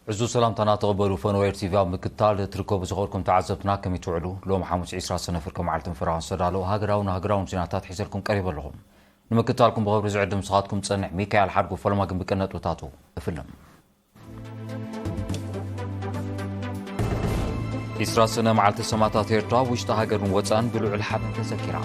ዕዙዝ ሰላምታና ተቐበሉ። ፈነወ ኤር ቲቪ ኣብ ምክትታል ትርከቡ ዝኸርኩም ተዓዘብትና ከመይ ትውዕሉ? ሎም ሓሙስ ዕስራ ሰነ ፍርቂ መዓልትን ፍራን ዝተዳለዉ ሃገራውን ሃገራውን ዜናታት ሒዘልኩም ቀሪበ ኣለኹም። ንምክትታልኩም ብኽብሪ ዝዕድም ንስኻትኩም ጸንሕ። ሚካኤል ሓድጉ ፈለማ ግን ብቀነጥብታቱ እፍልም። ዕስራ ሰነ መዓልቲ ሰማእታት ኤርትራ ውሽጢ ሃገርን ወጻእን ብልዑል ሓበን ተዘኪራ።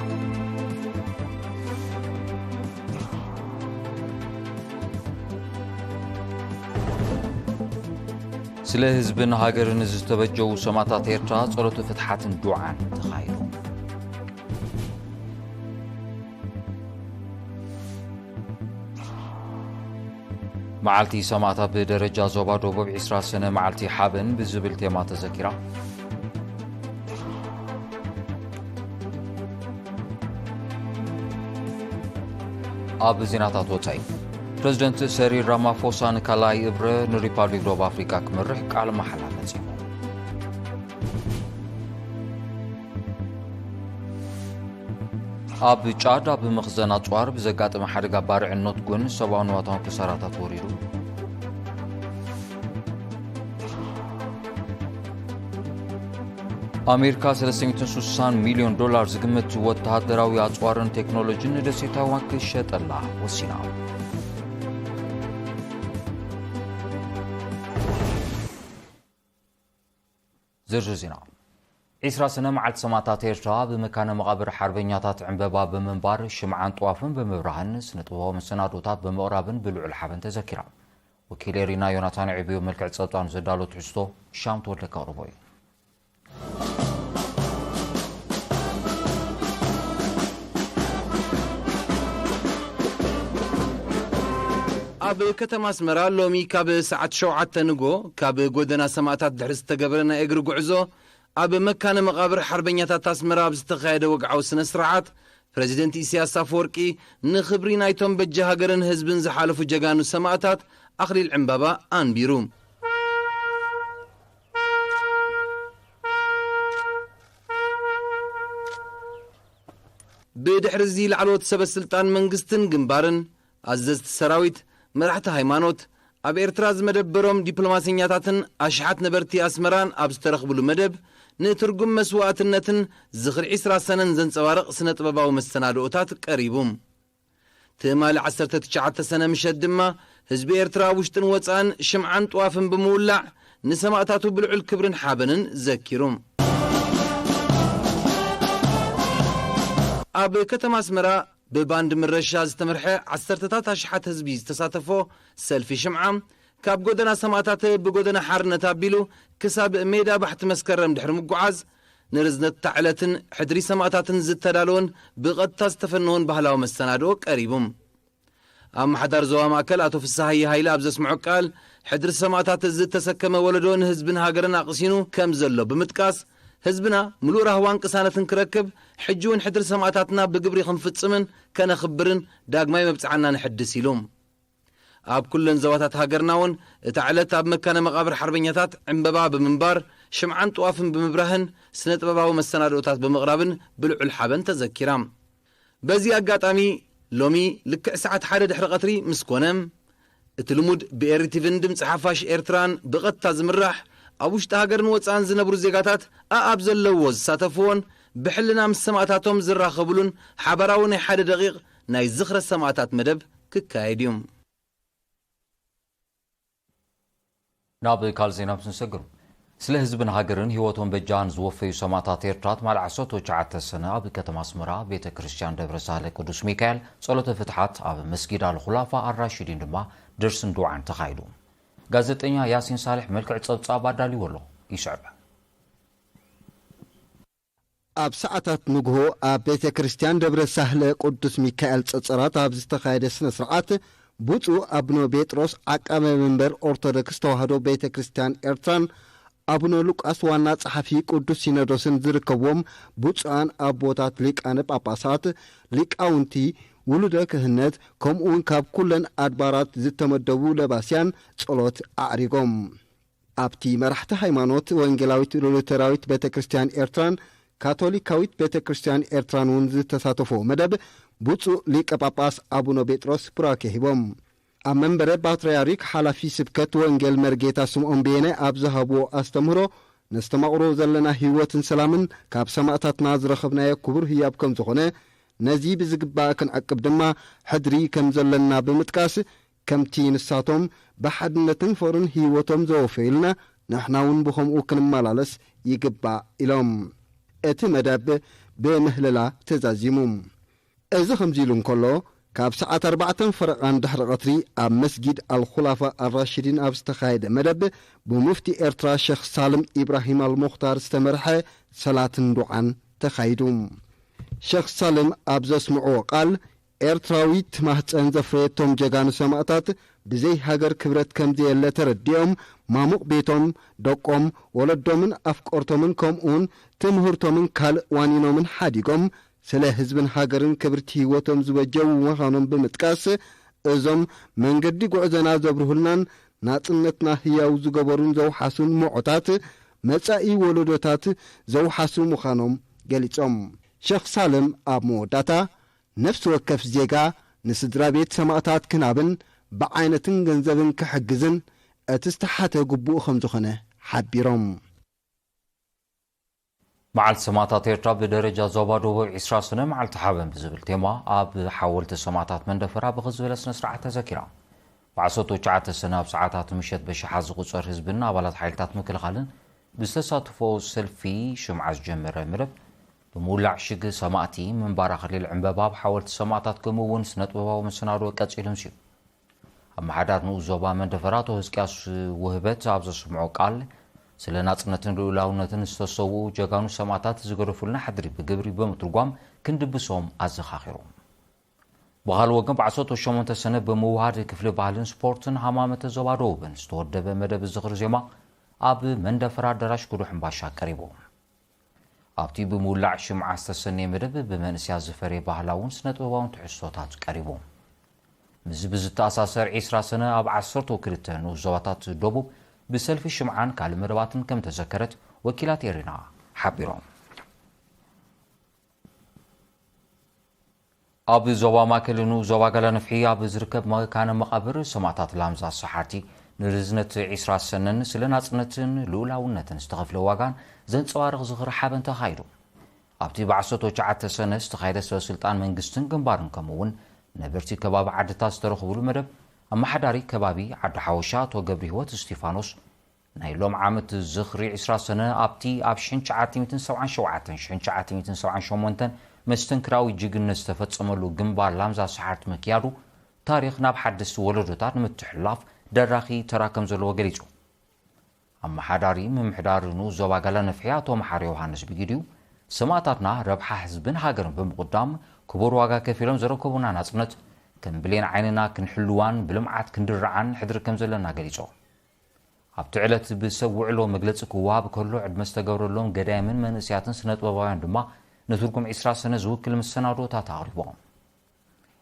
ስለ ህዝብን ሃገርን ዝተበጀዉ ሰማእታት ኤርትራ ጸሎተ ፍትሓትን ዱዓን ተኻይዱ። መዓልቲ ሰማእታት ብደረጃ ዞባ ደቡብ ዕስራ ሰነ መዓልቲ ሓበን ብዝብል ቴማ ተዘኪራ። ኣብ ዜናታት ወጻኢ፣ ፕረዚደንት ሰሪል ራማፎሳ ንካልኣይ እብረ ንሪፓብሊክ ደቡብ ኣፍሪቃ ክመርሕ ቃል መሓላ ፈጺሙ። ኣብ ጫድ ኣብ መኽዘን ኣጽዋር ብዘጋጠመ ሓደጋ ባርዕን ነትጉን ሰብኣዊ ንዋታውን ክሳራታት ወሪዱ። ኣሜሪካ ሰለስተ ሚእትን ስሳን ሚልዮን ዶላር ዝግምት ወተሃደራዊ ኣጽዋርን ቴክኖሎጂን ንደሴት ታይዋን ክሸጠላ ወሲና። ዝርዝር ዜና። ዕስራ ሰነ መዓልቲ ሰማእታት ኤርትራ ኣብ መካነ መቓብር ሓርበኛታት ዕምበባ ብምንባር ሽምዓን ጥዋፍን ብምብራህን ስነ ጥበባዊ መሰናዶታት ብምቕራብን ብልዑል ሓበን ተዘኪራ። ወኪል ኤሪና ዮናታን ዕብዩ መልክዕ ጸብጻብ ዘዳሎ ትሕዝቶ ሻም ተወልደ ከቕርቦ እዩ። ኣብ ከተማ ኣስመራ ሎሚ ካብ ሰዓት ሸውዓተ ንጎ ካብ ጎደና ሰማእታት ድሕሪ ዝተገበረ ናይ እግሪ ጉዕዞ ኣብ መካነ መቓብር ሓርበኛታት ኣስመራ ኣብ ዝተኻየደ ወግዓዊ ስነ ስርዓት ፕረዚደንት ኢሳያስ ኣፈወርቂ ንኽብሪ ናይቶም በጃ ሃገርን ህዝብን ዝሓለፉ ጀጋኑ ሰማእታት ኣኽሊል ዕምባባ ኣንቢሩ። ብድሕሪ እዚ ላዕለዎት ሰበ ስልጣን መንግስትን ግንባርን፣ ኣዘዝቲ ሰራዊት፣ መራሕቲ ሃይማኖት፣ ኣብ ኤርትራ ዝመደበሮም ዲፕሎማሰኛታትን ኣሽሓት ነበርቲ ኣስመራን ኣብ ዝተረኽብሉ መደብ፣ ንትርጉም መስዋእትነትን ዝኽሪ ዕስራ ሰነን ዘንጸባርቕ ስነ ጥበባዊ መሰናድኦታት ቀሪቡ። ትማሊ ዓሰርተ ትሽዓተ ሰነ ምሸት ድማ ህዝቢ ኤርትራ ኣብ ውሽጥን ወጻእን ሽምዓን ጥዋፍን ብምውላዕ ንሰማእታቱ ብልዑል ክብርን ሓበንን ዘኪሩ። ኣብ ከተማ ኣስመራ ብባንድ ምረሻ ዝተመርሐ ዓሰርተታት ኣሽሓት ህዝቢ ዝተሳተፎ ሰልፊ ሽምዓ ካብ ጎደና ሰማእታት ብጎደና ሓርነት ኣቢሉ ክሳብ ሜዳ ባሕቲ መስከረም ድሕሪ ምጉዓዝ ንርዝነት እታ ዕለትን ሕድሪ ሰማእታትን ዝተዳለወን ብቐጥታ ዝተፈነወን ባህላዊ መሰናድኦ ቀሪቡ። ኣመሓዳሪ ዞባ ማእከል ኣቶ ፍስሃየ ሃይለ ኣብ ዘስምዖ ቃል፣ ሕድሪ ሰማእታት ዝተሰከመ ወለዶ ንህዝብን ሃገርን ኣቕሲኑ ከም ዘሎ ብምጥቃስ፣ ህዝብና ምሉእ ራህዋን ቅሳነትን ክረክብ፣ ሕጂ እውን ሕድሪ ሰማእታትና ብግብሪ ክንፍጽምን ከነኽብርን ዳግማይ መብጽዓና ነሐድስ ኢሉ። ኣብ ኩለን ዞባታት ሃገርና እውን እታ ዕለት ኣብ መካነ መቓብር ሓርበኛታት ዕምበባ ብምንባር፣ ሽምዓን ጥዋፍን ብምብራህን ስነ ጥበባዊ መሰናድኦታት ብምቕራብን ብልዑል ሓበን ተዘኪራ። በዚ ኣጋጣሚ ሎሚ ልክዕ ሰዓት ሓደ ድሕሪ ቀትሪ ምስ ኮነ፣ እቲ ልሙድ ብኤሪ ቲቪን ድምፂ ሓፋሽ ኤርትራን ብቐጥታ ዝምራሕ ኣብ ውሽጢ ሃገርን ወፃእን ዝነብሩ ዜጋታት ኣኣብ ዘለዎ ዝሳተፍዎን ብሕልና ምስ ሰማእታቶም ዝራኸብሉን ሓባራዊ ናይ ሓደ ደቂቕ ናይ ዝኽረ ሰማእታት መደብ ክካየድ እዩ። ናብ ካልእ ዜና ምስ ንሰግር፣ ስለ ህዝብን ሃገርን ህይወቶም በጃ ንዝወፈዩ ሰማእታት ኤርትራ ትማሊ ዓሰርተ ትሽዓተ ሰነ ኣብ ከተማ ኣስመራ ቤተ ክርስቲያን ደብረ ሳህለ ቅዱስ ሚካኤል ጸሎተ ፍትሓት ኣብ መስጊድ ኣልኹላፋ ኣራሺዲን ድማ ደርስን ዱዓን ተኻይዱ። ጋዜጠኛ ያሲን ሳልሕ መልክዕ ጸብጻብ ኣዳልዎ ኣሎ። ይስዕብ። ኣብ ሰዓታት ንግሆ ኣብ ቤተ ክርስቲያን ደብረ ሳህለ ቅዱስ ሚካኤል ጸጸራት ኣብ ዝተኻየደ ስነ ስርዓት፣ ብፁዕ ኣቡነ ጴጥሮስ ዓቃበ መንበር ኦርቶዶክስ ተዋህዶ ቤተ ክርስቲያን ኤርትራን ኣቡነ ሉቃስ ዋና ጸሓፊ ቅዱስ ሲኖዶስን ዝርከብዎም ብፁዓን ኣቦታት ሊቃነ ጳጳሳት፣ ሊቃውንቲ፣ ውሉደ ክህነት፣ ከምኡውን ካብ ኩለን ኣድባራት ዝተመደቡ ለባስያን ጸሎት ኣዕሪጎም። ኣብቲ መራሕቲ ሃይማኖት ወንጌላዊት ሉተራዊት ቤተ ክርስቲያን ኤርትራን ካቶሊካዊት ቤተ ክርስቲያን ኤርትራን እውን ዝተሳተፍዎ መደብ፣ ብፁዕ ሊቀ ጳጳስ ኣቡነ ጴጥሮስ ቡራኬ ሂቦም። ኣብ መንበረ ፓትርያርክ ሓላፊ ስብከት ወንጌል መርጌታ ስምዖን በየነ ኣብ ዝሃብዎ ኣስተምህሮ፣ ነስተማቕሮ ዘለና ህይወትን ሰላምን ካብ ሰማእታትና ዝረኸብናዮ ክቡር ህያብ ከም ዝኾነ፣ ነዚ ብዝግባእ ክንዕቅብ ድማ ሕድሪ ከም ዘለና ብምጥቃስ፣ ከምቲ ንሳቶም ብሓድነትን ፍቕርን ህይወቶም ዘወፈዩልና፣ ንሕና እውን ብኸምኡ ክንመላለስ ይግባእ ኢሎም። እቲ መደብ ብምህለላ ተዛዚሙ። እዚ ከምዚ ኢሉ እንከሎ፣ ካብ ሰዓት ኣርባዕተን ፈረቓን ድሕሪ ቀትሪ ኣብ መስጊድ ኣልኹላፋ ኣልራሽዲን ኣብ ዝተኻየደ መደብ፣ ብሙፍቲ ኤርትራ ሸኽ ሳልም ኢብራሂም ኣልሙኽታር ዝተመርሐ ሰላትን ዱዓን ተኻይዱ። ሸኽ ሳልም ኣብ ዘስምዕዎ ቃል፣ ኤርትራዊት ማህጸን ዘፍረየቶም ጀጋኑ ሰማእታት ብዘይ ሃገር ክብረት ከም ዘየለ ተረዲኦም፣ ማሙቕ ቤቶም፣ ደቆም፣ ወለዶምን ኣፍቀርቶምን ከምኡውን ትምህርቶምን ካልእ ዋኒኖምን ሓዲጎም፣ ስለ ህዝብን ሃገርን ክብርቲ ህይወቶም ዝበጀዉ ምዃኖም ብምጥቃስ፣ እዞም መንገዲ ጉዕዞና ዘብርሁልናን ናጽነትና ህያው ዝገበሩን ዘውሓሱን ምዖታት፣ መጻኢ ወለዶታት ዘውሓሱ ምዃኖም ገሊጾም። ሸኽ ሳልም ኣብ መወዳእታ፣ ነፍሲ ወከፍ ዜጋ ንስድራ ቤት ሰማእታት ክናብን ብዓይነትን ገንዘብን ክሕግዝን እቲ ዝተሓተ ግቡእ ከም ዝኾነ ሓቢሮም። መዓልቲ ሰማእታት ኤርትራ ብደረጃ ዞባ ደቡብ ዒስራ ሰነ መዓልቲ ሓበን ብዝብል ቴማ ኣብ ሓወልቲ ሰማእታት መንደፈራ ብኽብ ዝበለ ስነ ስርዓት ተዘኪራ። ብዓሰርተ ትሽዓተ ሰነ ኣብ ሰዓታት ምሸት በሽሓት ዝቑጸር ህዝብን ኣባላት ሓይልታት ምክልኻልን ብዝተሳተፎ ሰልፊ ሽምዓ ዝጀመረ መደብ፣ ብምውላዕ ሽግ ሰማእቲ፣ ምንባር ኣኽሊል ዕምበባ ኣብ ሓወልቲ ሰማእታት ከምኡ እውን ስነ ጥበባዊ መሰናድኦ ቀጺሉ ኣምስዩ። ኣመሓዳሪ ንኡስ ዞባ መንደፈራ ኣቶ ህዝቅያስ ውህበት ኣብ ዘስምዖ ቃል፣ ስለ ናጽነትን ልኡላውነትን ዝተሰውኡ ጀጋኑ ሰማእታት ዝገደፉልና ሕድሪ ብግብሪ ብምትርጓም ክንድብሶም ኣዘኻኺሩ። ብኻልእ ወገን፣ ብዓሰርተ ሸሞንተ ሰነ ብምውሃድ ክፍሊ ባህልን ስፖርትን ሃማመተ ዞባ ደቡብን ዝተወደበ መደብ ዝኽሪ ዜማ ኣብ መንደፈራ ኣዳራሽ ጉዶ ሕምባሻ ቀሪቡ። ኣብቲ ብምውላዕ ሽምዓ ዝተሰነየ መደብ፣ ብመንእሰያት ዝፈረየ ባህላውን ስነ ጥበባውን ትሕዝቶታት ቀሪቡ። ምስዚ ብዝተኣሳሰር፣ ዒስራ ሰነ ኣብ ዓሰርተ ክልተ ንኡስ ዞባታት ደቡብ ብሰልፊ ሽምዓን ካልእ መደባትን ከም ተዘከረት ወኪላት ኤሪና ሓቢሮም። ኣብ ዞባ ማእከል ንኡስ ዞባ ጋላ ነፍሒ ኣብ ዝርከብ መካነ መቓብር ሰማእታት ላምዛ ሰሓርቲ፣ ንርዝነት ዒስራ ሰነን ስለ ናጽነትን ልኡላውነትን ዝተኸፍለ ዋጋን ዘንጸባርቕ ዝኽሪ ሓበን ተኻይዱ። ኣብቲ ብዓሰርተ ትሽዓተ ሰነ ዝተኻየደ፣ ሰበ ስልጣን መንግስትን ግንባርን ከምኡ እውን ነበርቲ ከባቢ ዓድታት ዝተረኽብሉ መደብ፣ ኣመሓዳሪ ከባቢ ዓዲ ሓወሻ ኣቶ ገብረ ህይወት እስቲፋኖስ፣ ናይ ሎም ዓመት ዝኽሪ ዒስራ ሰነ ኣብቲ ኣብ ሽሕን ትሽዓተ ሚእትን ሰብዓን ሸውዓተን፣ ሽሕን ትሽዓተ ሚእትን ሰብዓን ሸሞንተን መስተንክራዊ ጅግንነት ዝተፈጸመሉ ግንባር ላምዛ ሰሓርቲ ምክያዱ፣ ታሪኽ ናብ ሓደስቲ ወለዶታት ንምትሕልላፍ ደራኺ ተራ ከም ዘለዎ ገሊጹ። ኣመሓዳሪ ምምሕዳር ንኡስ ዞባ ጋላ ነፍሒ ኣቶ መሓሪ ዮሃንስ ብጊዲኡ፣ ሰማእታትና ረብሓ ህዝብን ሃገርን ብምቕዳም ክቡር ዋጋ ከፊሎም ዘረከቡና ናጽነት፣ ከም ብሌን ዓይንና ክንሕልዋን ብልምዓት ክንድርዓን ሕድሪ ከም ዘለና ገሊጾም። ኣብቲ ዕለት ብሰብ ውዕሎ መግለጺ ክወሃብ ከሎ፣ ዕድመ ዝተገብረሎም ገዳይምን መንእሰያትን ስነ ጥበባውያን ድማ ንትርጉም ዒስራ ሰነ ዝውክል መሰናድኦታት ኣቕሪቦም።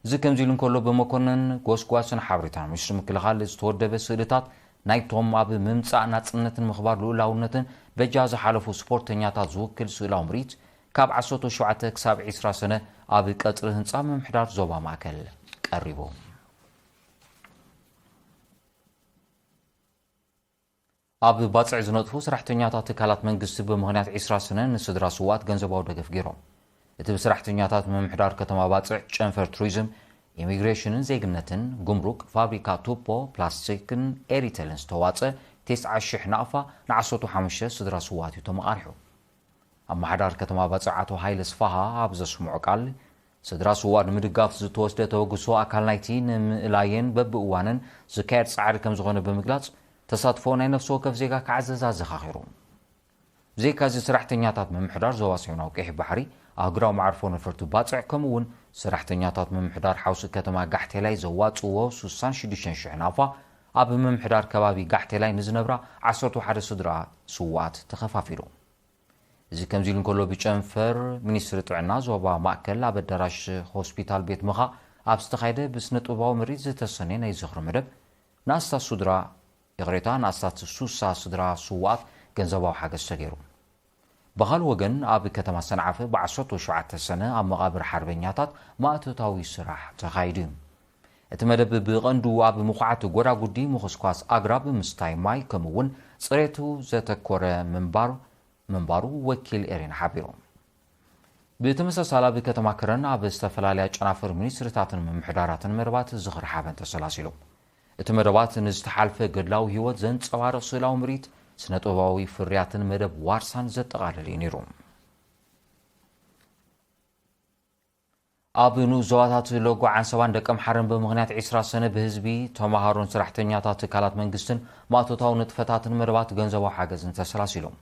እዚ ከምዚ ኢሉ እንከሎ፣ ብመኮነን ጎስጓስን ሓበሬታን ሚኒስትሪ ምክልኻል ዝተወደበ ስእልታት ናይቶም ኣብ ምምጻእ ናጽነትን ምኽባር ልኡላውነትን በጃ ዝሓለፉ ስፖርተኛታት ዝውክል ስእላዊ ምርኢት፣ ካብ ዓሰርተ ሸውዓተ ክሳብ ዒስራ ሰነ ኣብ ቀጽሪ ህንጻ ምምሕዳር ዞባ ማእከል ቀሪቡ። ኣብ ባጽዕ ዝነጥፉ ሰራሕተኛታት ትካላት መንግስቲ፣ ብምኽንያት ዒስራ ሰነ ንስድራ ስውኣት ገንዘባዊ ደገፍ ገይሮም። እቲ ብሰራሕተኛታት ምምሕዳር ከተማ ባጽዕ፣ ጨንፈር ቱሪዝም፣ ኢሚግሬሽንን ዜግነትን፣ ጉምሩክ፣ ፋብሪካ ቱቦ፣ ፕላስቲክን ኤሪቴልን ዝተዋጸ፣ ተስዓ ሽሕ ናቕፋ ንዓሰርተ ሓሙሽተ ስድራ ስውኣት እዩ ተመቓሪሑ። ኣመሓዳሪ ከተማ ባጽዕ ኣቶ ሃይለ ስፋሃ ኣብ ዘስምዖ ቃል፣ ስድራ ስውኣት ንምድጋፍ ዝተወስደ ተበግሶ ኣካል ናይቲ ንምእላየን በብእዋንን ዝካየድ ጻዕሪ ከም ዝኾነ ብምግላጽ፣ ተሳትፎ ናይ ነፍሲ ወከፍ ዜጋ ክዓዘዝ ኣዘኻኺሩ። ብዘይካዚ፣ ሰራሕተኛታት ምምሕዳር ዞባ ሰሜናዊ ቀይሕ ባሕሪ፣ ኣህጉራዊ መዓርፎ ነፈርቲ ባጽዕ፣ ከምኡ እውን ሰራሕተኛታት ምምሕዳር ሓውሲ ከተማ ጋሕቴላይ ዘዋጽእዎ ሱሳን ሽዱሽተን ሽሕ ናቕፋ፣ ኣብ ምምሕዳር ከባቢ ጋሕቴላይ ንዝነብራ ዓሰርተ ሓደ ስድራ ስውኣት ተኸፋፊሉ። እዚ ከምዚ ኢሉ እንከሎ፣ ብጨንፈር ሚኒስትሪ ጥዕና ዞባ ማእከል ኣብ ኣዳራሽ ሆስፒታል ቤት ምኻ ኣብ ዝተኻየደ ብስነ ጥበባዊ ምርኢት ዝተሰነየ ናይ ዝኽሪ መደብ፣ ንኣስታት ስድራ፣ ይቕሬታ፣ ንኣስታት ሱሳ ስድራ ስውኣት ገንዘባዊ ሓገዝ ተገይሩ። ብኻልእ ወገን፣ ኣብ ከተማ ሰንዓፈ ብዓሰርተ ሸውዓተ ሰነ ኣብ መቓብር ሓርበኛታት ማእቶታዊ ስራሕ ተኻይዱ እዩ። እቲ መደብ ብቐንዱ ኣብ ምኹዓት ጎዳጉዲ፣ ምኹስኳስ ኣግራብ፣ ምስታይ ማይ፣ ከምኡ እውን ጽሬቱ ዘተኮረ ምንባር ምንባሩ ወኪል ኤሪና ሓቢሩ። ብተመሳሳሊ ኣብ ከተማ ከረን ኣብ ዝተፈላለያ ጨናፍር ሚኒስትሪታትን ምምሕዳራትን መደባት ዝኽሪ ሓበን ተሰላሲሉ። እቲ መደባት ንዝተሓልፈ ገድላዊ ህይወት ዘንጸባርቕ ስእላዊ ምርኢት፣ ስነ ጥበባዊ ፍርያትን መደብ ዋርሳን ዘጠቓለለ እዩ ነይሩ። ኣብ ንኡስ ዞባታት ሎጎ ዓንሰባን ደቀ ምሓረን ብምኽንያት ዕስራ ሰነ ብህዝቢ፣ ተማሃሮን ሰራሕተኛታት ትካላት መንግስትን ማእቶታዊ ንጥፈታትን መደባት ገንዘባዊ ሓገዝን ተሰላሲሎም።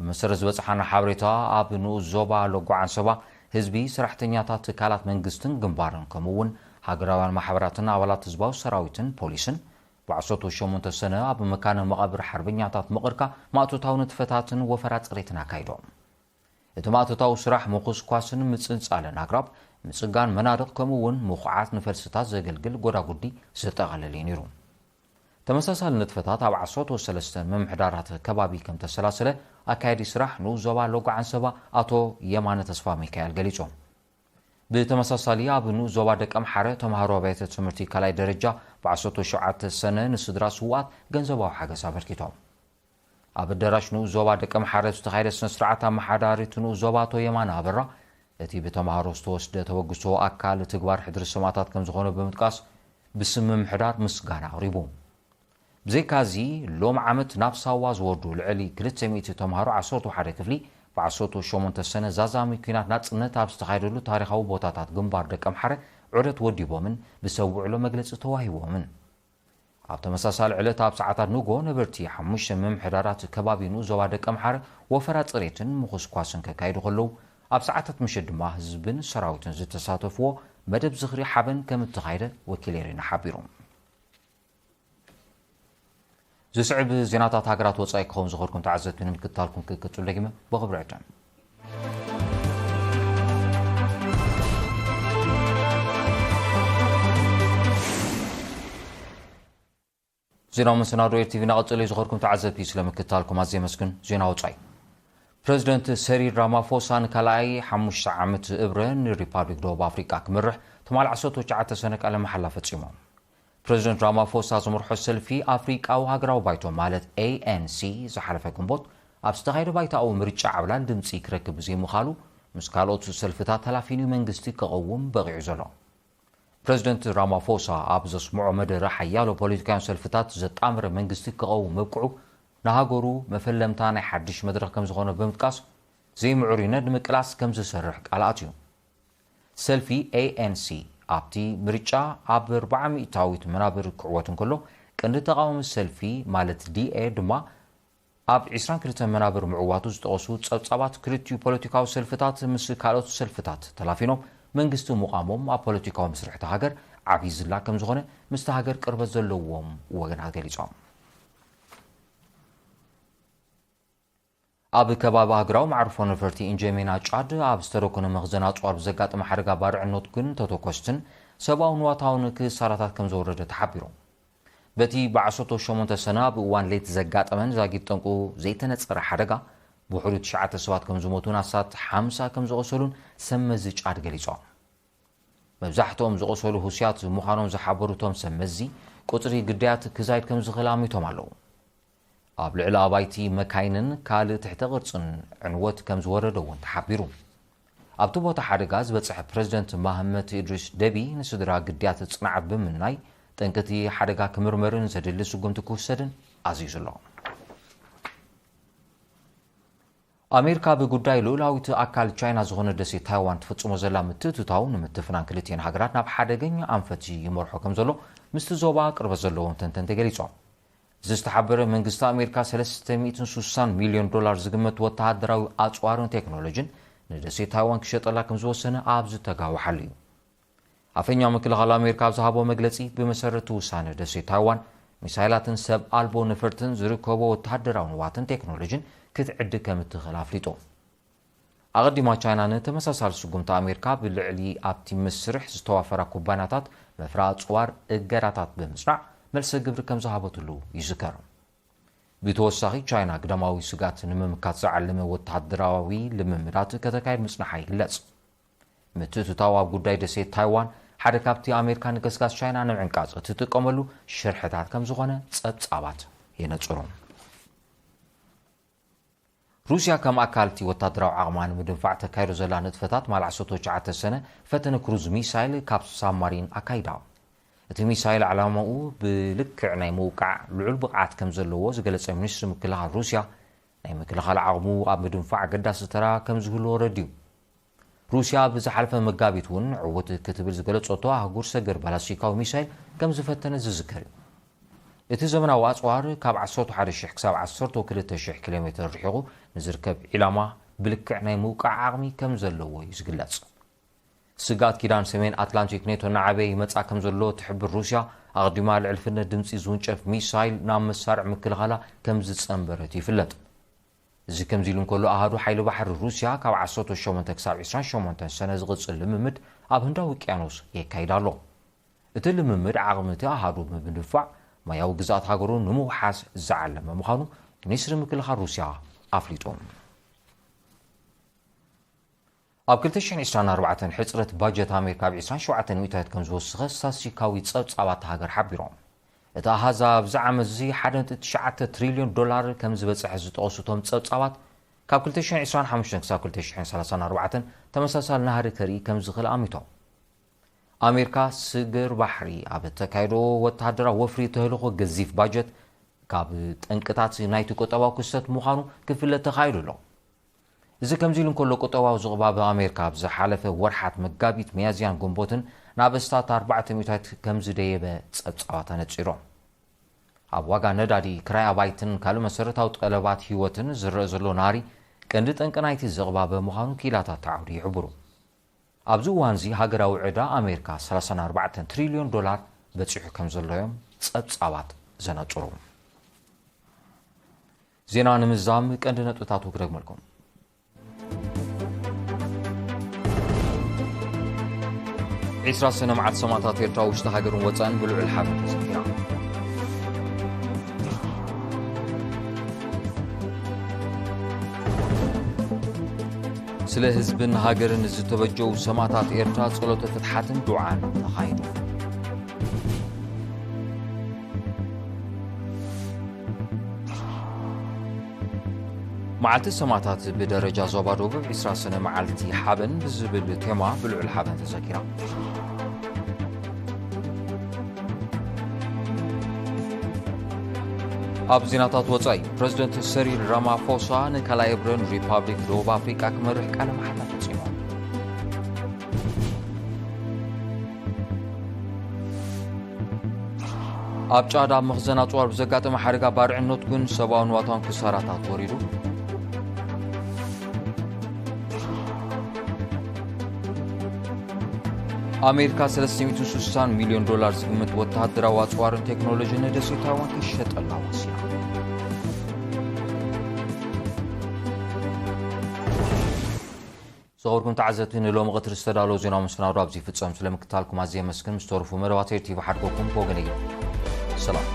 ብመሰረት ዝበጽሓና ሓበሬታ፣ ኣብ ንኡስ ዞባ ሎጎ ዓንሰባ ህዝቢ፣ ሰራሕተኛታት ትካላት መንግስትን ግንባርን ከምኡ እውን ሃገራውያን ማሕበራትን ኣባላት ህዝባዊ ሰራዊትን ፖሊስን ብዓሰርተ ሸሞንተ ሰነ ኣብ መካነ መቓብር ሓርበኛታት ምቕርካ ማእቶታዊ ንጥፈታትን ወፈራ ጽሬትን ኣካይዶም። እቲ ማእቶታዊ ስራሕ ምኹስኳስን ምጽንጻልን ኣግራብ፣ ምጽጋን መናድቕ ከምኡ እውን ምኹዓት ንፈልስታት ዘገልግል ጎዳጉዲ ዘጠቓለለ እዩ ነይሩ። ተመሳሳሊ ንጥፈታት ኣብ ዓሰርተ ሰለስተ ምምሕዳራት ከባቢ ከም ተሰላሰለ ኣካያዲ ስራሕ ንኡስ ዞባ ሎጎ ዓንሰባ ኣቶ የማነ ተስፋ ሚካኤል ገሊጾም። ብተመሳሳሊ ኣብ ንኡስ ዞባ ደቀምሓረ ተምሃሮ ኣብያተ ትምህርቲ ካልኣይ ደረጃ ብዓሰርተ ሸውዓተ ሰነ ንስድራ ስውኣት ገንዘባዊ ሓገዝ ኣበርኪቶም። ኣብ ኣዳራሽ ንኡስ ዞባ ደቀምሓረ ዝተኻየደ ስነ ስርዓት ኣመሓዳሪ እቲ ንኡስ ዞባ ኣቶ የማነ ኣበራ እቲ ብተምሃሮ ዝተወስደ ተበግሶ ኣካል ትግባር ሕድሪ ሰማእታት ከም ዝኾነ ብምጥቃስ ብስም ምምሕዳር ምስጋና ኣቕሪቡ። ብዘይካዚ ሎም ዓመት ናብ ሳዋ ዝወርዱ ልዕሊ ክልተ ሚእቲ ተምሃሮ ዓሰርተ ሓደ ክፍሊ ብዓሰርተ ሸሞንተ ሰነ ዛዛሚ ኲናት ናጽነት ኣብ ዝተኻየደሉ ታሪኻዊ ቦታታት ግንባር ደቀምሓረ ዑደት ወዲቦምን ብሰብ ውዕሎ መግለጺ ተዋሂቦምን። ኣብ ተመሳሳሊ ዕለት ኣብ ሰዓታት ንግሆ ነበርቲ ሓሙሽተ ምምሕዳራት ከባቢ ንኡስ ዞባ ደቀምሓረ ወፈራ ጽሬትን ምኹስኳስን ከካይዱ ከለዉ፣ ኣብ ሰዓታት ምሸት ድማ ህዝብን ሰራዊትን ዝተሳተፍዎ መደብ ዝኽሪ ሓበን ከም እተኻየደ ወኪል ኤሪና ሓቢሩ። ዝስዕብ ዜናታት ሃገራት ወጻኢ ክኸውን ዝኸድኩም ተዓዘብቲ ንምክትታልኩም ክቅጽሉ ደጊመ ብኽብሪ ዕድም። ዜናዊ መሰናዶ ኤር ቲቪ እናቐጸለ እዩ። ዝኸድኩም ተዓዘብቲ ስለምክትታልኩም ኣዝየ የመስግን። ዜና ወጻኢ። ፕረዚደንት ሰሪል ራማፎሳ ንካልኣይ ሓሙሽተ ዓመት እብረ ንሪፓብሊክ ደቡብ ኣፍሪቃ ክምርሕ ትማሊ ዓሰርተ ትሽዓተ ሰነ ቃለ መሓላ ፈጺሞም። ፕረዚደንት ራማፎሳ ዝመርሖ ሰልፊ ኣፍሪቃዊ ሃገራዊ ባይቶ ማለት ኤ ኤን ሲ ዝሓለፈ ግንቦት ኣብ ዝተኻየደ ባይታኣዊ ምርጫ ዓብላል ድምጺ ክረክብ ብዘይምኻሉ ምስ ካልኦት ሰልፍታት ተላፊኑ መንግስቲ ክቐውም በቒዑ ዘሎ። ፕረዚደንት ራማፎሳ ኣብ ዘስምዖ መደረ ሓያሎ ፖለቲካውያን ሰልፍታት ዘጣመረ መንግስቲ ክቐውም ምብቅዑ ንሃገሩ መፈለምታ ናይ ሓድሽ መድረኽ ከም ዝኾነ ብምጥቃስ ዘይምዕሩይነት ንምቅላስ ከም ዝሰርሕ ቃል ኣትዩ። ሰልፊ ኤ ኤን ሲ ኣብቲ ምርጫ ኣብ ኣርብዓ ሚእታዊት መናብር ክዕወት እንከሎ፣ ቀንዲ ተቓዋሚ ሰልፊ ማለት ዲ ኤ ድማ ኣብ ዕስራን ክልተን መናብር ምዕዋቱ ዝጠቐሱ ጸብጻባት ክልቲኡ ፖለቲካዊ ሰልፍታት ምስ ካልኦት ሰልፍታት ተላፊኖም መንግስቲ ምቋሞም ኣብ ፖለቲካዊ መስርሕቲ ሃገር ዓብዪ ዝላ ከም ዝኾነ ምስቲ ሃገር ቅርበት ዘለዎም ወገናት ገሊጾም። ኣብ ከባቢ ሃገራዊ መዕርፎ ነፈርቲ ኢንጀሜና ጫድ ኣብ ዝተደኮነ መኽዘን ኣጽዋር ብዘጋጠመ ሓደጋ ባርዕነት ግን ተተኮስትን ሰብኣዊ ንዋታውን ክሳራታት ከም ዘወረደ ተሓቢሩ። በቲ ብዓሰርተ ሸሞንተ ሰነ ኣብ እዋን ለይቲ ዘጋጠመን ዛጊድ ጠንቁ ዘይተነጸረ ሓደጋ ብውሕዱ ትሽዓተ ሰባት ከም ዝሞቱን ኣስታት ሓምሳ ከም ዝቖሰሉን ሰብ መዚ ጫድ ገሊጾም። መብዛሕትኦም ዝቖሰሉ ሁስያት ምዃኖም ዝሓበሩ እቶም ሰብ መዚ፣ ቁጽሪ ግዳያት ክዛይድ ከም ዝኽእል ኣሚቶም ኣለዉ። ኣብ ልዕሊ ኣባይቲ መካይንን ካልእ ትሕተ ቅርጽን ዕንወት ከም ዝወረደ እውን ተሓቢሩ። ኣብቲ ቦታ ሓደጋ ዝበጽሐ ፕረዚደንት ማህመት ኢድሪስ ደቢ ንስድራ ግዳያት ጽንዓት ብምምናይ፣ ጠንቅቲ ሓደጋ ክምርመርን ዘድሊ ስጉምቲ ክውሰድን ኣዚዙ ኣሎ። ኣሜሪካ ብጉዳይ ልኡላዊት ኣካል ቻይና ዝኾነ ደሴት ታይዋን ትፍጽሞ ዘላ ምትእትታው ንምትፍናን ክልቲኤን ሃገራት ናብ ሓደገኛ ኣንፈት ይመርሖ ከም ዘሎ ምስቲ ዞባ ቅርበት ዘለዎም ተንተንቲ ገሊጾም። ዝተሓበረ መንግስቲ ኣሜሪካ ሰለስተ ሚእትን ስሳን ሚልዮን ዶላር ዝግመት ወተሃደራዊ ኣጽዋርን ቴክኖሎጂን ንደሴት ታይዋን ክሸጠላ ከም ዝወሰነ ኣብ ዝተጋወሓሉ እዩ። ኣፈኛ ምክልኻል ኣሜሪካ ኣብ ዝሃቦ መግለጺ፣ ብመሰረት ውሳነ ደሴት ታይዋን ሚሳይላትን ሰብ ኣልቦ ነፈርትን ዝርከቦ ወተሃደራዊ ንዋትን ቴክኖሎጂን ክትዕድግ ከም እትኽእል ኣፍሊጡ። ኣቐዲማ ቻይና ንተመሳሳሊ ስጉምቲ ኣሜሪካ ብልዕሊ ኣብቲ መስርሕ ዝተዋፈራ ኩባንያታት መፍረ ኣጽዋር እገዳታት ብምጽናዕ መልሰ ግብሪ ከም ዝሃበትሉ ይዝከር። ብተወሳኺ ቻይና ግዳማዊ ስግኣት ንምምካት ዝዓለመ ወተሃደራዊ ልምምዳት ከተካይድ ምጽናሓ ይግለጽ። ምትእትታው ኣብ ጉዳይ ደሴት ታይዋን ሓደ ካብቲ ኣሜሪካ ንገስጋስ ቻይና ንምዕንቃጽ እትጥቀመሉ ሽርሕታት ከም ዝኾነ ጸብጻባት የነጽሩ። ሩስያ ከም ኣካል እቲ ወታደራዊ ዓቕማ ንምድንፋዕ ተካይዶ ዘላ ንጥፈታት፣ ማል ዓሰርተ ትሽዓተ ሰነ ፈተነ ክሩዝ ሚሳይል ካብ ሳብማሪን ኣካይዳ። እቲ ሚሳይል ዕላማኡ ብልክዕ ናይ ምውቃዕ ልዑል ብቕዓት ከም ዘለዎ ዝገለጸ ሚኒስትሪ ምክልኻል ሩስያ፣ ናይ ምክልኻል ዓቕሙ ኣብ ምድንፋዕ ኣገዳሲ ተራ ከም ዝህልዎ ረድዩ። ሩስያ ብዝሓለፈ መጋቢት እውን ዕውት ክትብል ዝገለጸቶ ኣህጉር ሰገር ባላስቲካዊ ሚሳይል ከም ዝፈተነ ዝዝከር እዩ። እቲ ዘመናዊ ኣጽዋር ካብ ዓሰርተ ሓደ ሺሕ ክሳብ ዓሰርተ ክልተ ሺሕ ኪሎ ሜትር ርሒቑ ንዝርከብ ዒላማ ብልክዕ ናይ ምውቃዕ ዓቕሚ ከም ዘለዎ እዩ ዝግለጽ። ስግኣት ኪዳን ሰሜን ኣትላንቲክ ኔቶ እናዓበየ ይመጽኣ ከም ዘሎ ትሕብር ሩስያ፣ ኣቕዲማ ልዕሊ ፍጥነት ድምጺ ዝውንጨፍ ሚሳይል ናብ መሳርዕ ምክልኻላ ከም ዝጸንበረት ይፍለጥ። እዚ ከምዚ ኢሉ እንከሎ፣ ኣሃዱ ሓይሊ ባሕሪ ሩስያ ካብ ዓሰርተ ሸሞንተ ክሳብ ዕስራን ሸሞንተን ሰነ ዝቕጽል ልምምድ ኣብ ህንዳዊ ውቅያኖስ የካይድ ኣሎ። እቲ ልምምድ ዓቕሚ እቲ ኣሃዱ ብምድንፋዕ ማያዊ ግዝኣት ሃገሩ ንምውሓስ ዝዓለመ ምዃኑ ሚኒስትሪ ምክልኻል ሩስያ ኣፍሊጡ። ኣብ ክልተ ሽሕን ዕስራን ኣርባዕተን ሕጽረት ባጀት ኣሜሪካ ብ ዕስራን ሸውዓተን ሚእታዊት ከም ዝወሰኸ ስታትስቲካዊ ጸብጻባት ሃገር ሓቢሮም። እቲ ኣሃዝ ኣብዚ ዓመት እዚ ሓደ ነጥቢ ትሽዓተ ትሪልዮን ዶላር ከም ዝበጽሐ ዝጠቐሱ እቶም ጸብጻባት፣ ካብ ክልተ ሽሕን ዕስራን ሓሙሽተን ክሳብ ክልተ ሽሕን ሰላሳን ኣርባዕተን ተመሳሳሊ ናህሪ ከርኢ ከም ዝኽእል ኣሚቶም። ኣሜሪካ ስግር ባሕሪ ኣብ እተካየዶ ወተሃደራዊ ወፍሪ ተህልኾ ገዚፍ ባጀት ካብ ጠንቅታት ናይቲ ቁጠባዊ ክስተት ምዃኑ ክፍለጥ ተኻኢሉ ኣሎ። እዚ ከምዚ ኢሉ እንከሎ፣ ቁጠባዊ ዝቕባበ ኣሜሪካ ኣብ ዝሓለፈ ወርሓት መጋቢት፣ ሚያዝያን ግንቦትን ናብ ኣስታት ኣርባዕተ ሚእታዊት ከም ዝደየበ ጸብጻባት ኣነጺሮም። ኣብ ዋጋ ነዳዲ፣ ክራይ ኣባይትን ካልእ መሰረታዊ ጠለባት ህይወትን ዝረአ ዘሎ ናሪ ቀንዲ ጠንቂ ናይቲ ዝቕባበ ምዃኑ ክኢላታት ዓውዲ ይሕብሩ። ኣብዚ እዋንዚ ሃገራዊ ዕዳ ኣሜሪካ ሰላሳን ኣርባዕተን ትሪልዮን ዶላር በጺሑ ከም ዘሎ እዮም ጸብጻባት ዘነጽሩ። ዜና ንምዛም ቀንዲ ነጥብታቱ ክደግመልኩም። ዕስራ ሰነ መዓልቲ ሰማእታት ኤርትራ ውሽጢ ሃገርን ወጻእን ብልዑል ሓበን ተዘኪራ። ስለ ህዝብን ሃገርን ዝተበጀው ሰማእታት ኤርትራ ጸሎተ ፍትሓትን ዱዓን ተኻይዱ። መዓልቲ ሰማእታት ብደረጃ ዞባ ደቡብ ዕስራ ሰነ መዓልቲ ሓበን ብዝብል ቴማ ብልዑል ሓበን ተዘኪራ። ኣብ ዜናታት ወጻኢ፣ ፕረዚደንት ሰሪል ራማፎሳ ንካልኣይ እብረን ሪፓብሊክ ደቡብ ኣፍሪቃ ክመርሕ ቃለ መሓላ ፈጺሙ። ኣብ ጫድ ኣብ መኽዘን ኣጽዋር ብዘጋጠመ ሓደጋ ባርዕን ነትጉን ሰብኣውን ንዋታውን ክሳራታት ወሪዱ። ኣሜሪካ ሰለስተ ሚእትን ስሳን ሚልዮን ዶላር ዝግመት ወተሃደራዊ ኣጽዋርን ቴክኖሎጂን ንደሴት ታይዋን ክሸጠላ ወሲና። ዝኸበርኩም ተዓዘብቲ፣ ንሎሚ ቀትሪ ዝተዳለወ ዜናዊ መሰናዶ ኣብዚ ይፍጸም። ስለ ምክትታልኩም ኣዝየ የመስግን። ምስ ተረፉ መደባት ኤር ቲቪ ሓድጎኩም ብወገነይ ሰላም።